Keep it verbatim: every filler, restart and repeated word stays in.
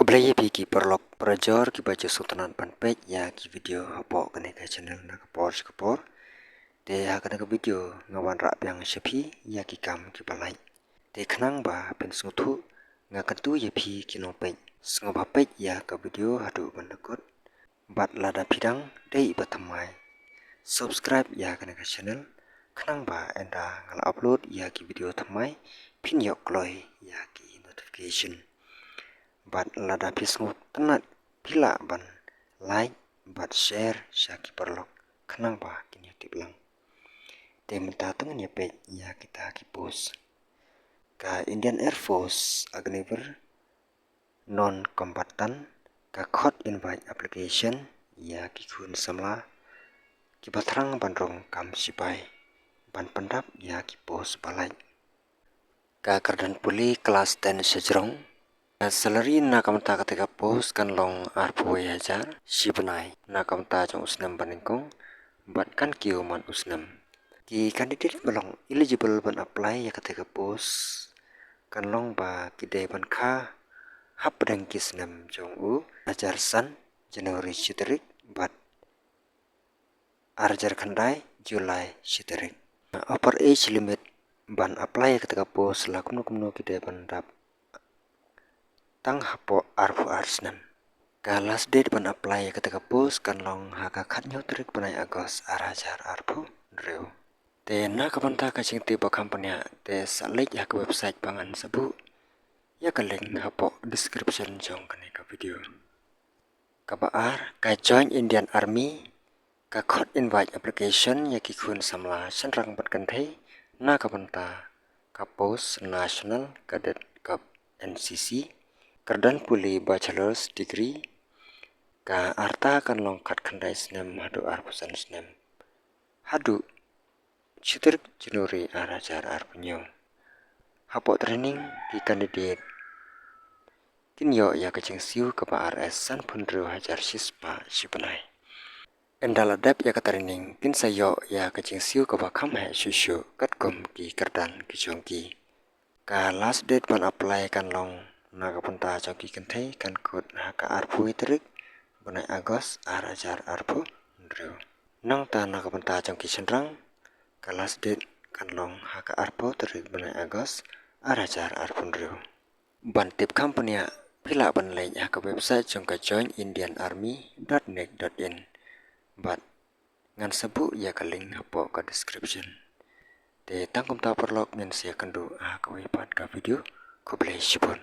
Khublei ïa phi ki paralok parajor kiba ju sngewtynnat ban peit ïa ki video hapoh kane ka channel na ka por sha ka por. Te ha kane ka video nga wanrah biang sha phi ïa ki kam kiba lait. Te khnang ba phin sngewthuh, nga kyntu ïa phi ki nongpeit, sngewbha peit ïa ka video haduh ban da kut. Bad lada phi dang dei ba thymmai, subscribe ïa kane ka channel, khnang ba ynda nga la upload ïa ki video thymmai, phin ïoh kloi ïa ki notification. Bad lada phi sngewtynnat, phi lah ban like bad share sha ki paralok, khnang ba kin ïa tip lang. Te mynta to ngin ïa peit ïa kita ki post. Ka Indian Air Force Agniveer non-combatant ka khot invite application ïa ki khun samla kiba thrang ban rung kam sipai ban pyndap ïa ki post ba lait. Ka kyrdan pule klas ten shajrong. Ka salary na ka bynta kata ka post kan long arphew hajar shi bnai na ka bynta jong u snem banyngkong bad kan kiew man u snem. Ki candidate ba long eligible ban apply ïa kata ka post kan long ba ki dei ban kha hapdeng ki snem jong u hajar san January shi tarik bad ar hajar khyndai July shi tarik. Upper age limit ban apply ïa kata ka post la kumno kumno ki dei ban dap tang hapoh arphew ar snem. Ka last date ban apply ïa kata ka post kan long ha ka khathynñiew tarik bnai August ar hajar arphew hynriew. Te na ka bynta ka jingtip ba kham bniah te sa leit ha ka website ba ngan sa buh ïa ka link hapoh description jong kane ka video. Kaba ar, ka Joint Indian Army ka khot invite application ïa ki khun samla shynrang bad kynthei na ka bynta ka post National Cadet Corps, N C C, kyrdan pule bachelor's degree. Ka rta kan long khatkhyndai snem haduh arphew san snem haduh shi tarik January ar hajar arphew hynñiew. Hapoh training ki candidate kin ïoh ïa ka jingsiew kaba ar sanphew hynriew hajar shispah shi bnai. Ynda la dep ïa ka training kin sa ïoh ïa ka jingsiew kaba kham heh shuh shuh katkum ki kyrdan ki jong ki. Ka last date ban apply kan long na ka bynta jong ki kynthei kan kut ha ka arphew tarik bnai August ar hajar arphew hynriew. Nangta na ka bynta jong ki shynrang ka last date kan long ha ka arphew tarik bnai August ar hajar arphew hynriew. Ban tip kham bniah phi lah ban leit ha ka website jong ka joint indian army dot nic dot in bad ngan sa buh ïa ka link hapoh ka description. Te tang kumta paralok, ngin sa ïakynduh ha kawei pat ka video. Khublei shibun.